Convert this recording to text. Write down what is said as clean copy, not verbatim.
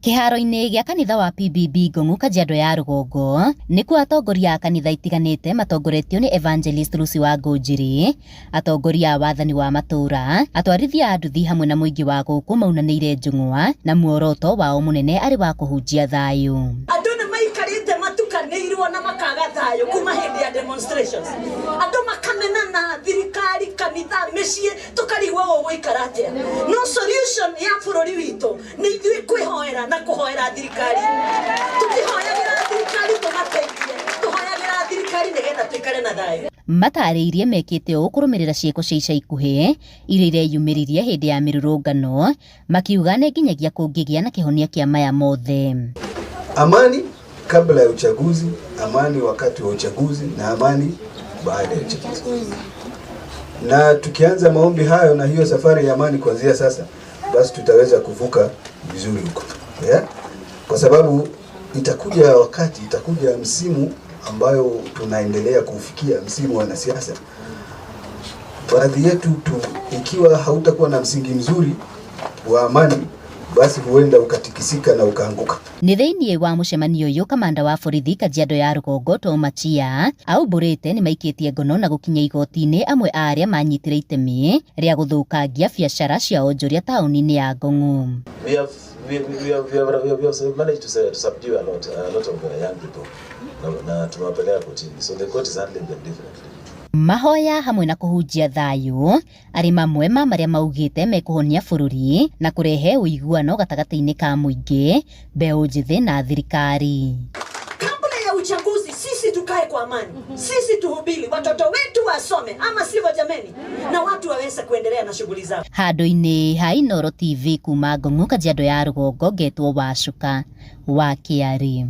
Kĩharo-inĩ gĩa kanitha wa PBB Ngong'u Kajiado ya Rũgongo nĩkuo atongoria a kanitha itiganĩte matongoretio nĩ Evangelist Lucy Wangũnjiri, atongoria a wathani wa matũũra, atwarithia a nduthi hamwe na mũingĩ wa gũkũ maunanĩire njũng'wa na muoroto wao mũnene arĩ wa kũhunjia thayũ. Andũ nĩ maikarĩte matukanĩirwo na makaga thayũ kuma hĩndĩ ya demonstrations. Andũ makamenana, thirikari, kanitha, mĩciĩ, tũkarigwo gũgũikara atĩa. No solution ya bũrũri witũ nĩ ithuĩ kwĩhoera na kũhoera thirikari. Tũtihoyagĩra thirikari tũmateithie, tũhoyagĩra thirikari nĩgetha tũikare na thayũ. Matarĩirie mekĩte ũũ kũrũmĩrĩra ciĩko cia ica ikuhĩ iria ireyumĩririe hĩndĩ ya mĩrũrũngano, makiuga nĩ nginyagia kũngĩgĩa na kĩhonia kĩa maya mothe. Amani kabla ya uchaguzi, amani wakati wa uchaguzi na amani baada ya uchaguzi. Na tukianza maombi hayo na hiyo safari ya amani kuanzia sasa, basi tutaweza kuvuka vizuri huko, yeah? Kwa sababu itakuja wakati, itakuja msimu ambayo tunaendelea kuufikia, msimu wa wanasiasa. Baadhi yetu tu, ikiwa hautakuwa na msingi mzuri wa amani, basi huenda ukatikisika na ukaanguka. Nĩ thĩinĩ wa mũcemanio ũyũ kamanda wa borithi Kajiado ya Rũgongo Tom Machia aumbũrĩte nĩ maikĩtie ngono na gũkinya igoti-inĩ amwe a arĩa manyitire itemi rĩa gũthũkangia biacara cia onjoria taũni-inĩ ya Ngong'u. We have we, we have, we have, we have, we have managed to subdue a lot of young people na tumewapeleka kotini, so the court is handling them differently. Mahoya hamwe na kũhunjia thayũ arĩ mamwe ma marĩa maugĩte mekũhonia bũrũri na kũrehe ũiguano gatagatĩ-inĩ ka mũingĩ, mbeũ njĩthĩ na thirikari. Kabla ya uchaguzi sisi tukae kwa amani, sisi tuhubiri, watoto wetu wasome, ama sivyo jameni, na watu waweze kuendelea na shughuli zao. Handũ-inĩ ha Inooro TV kuma Ngong'u Kajiado ya Rũgongo ngetwo Wacuka wa Kĩarĩ.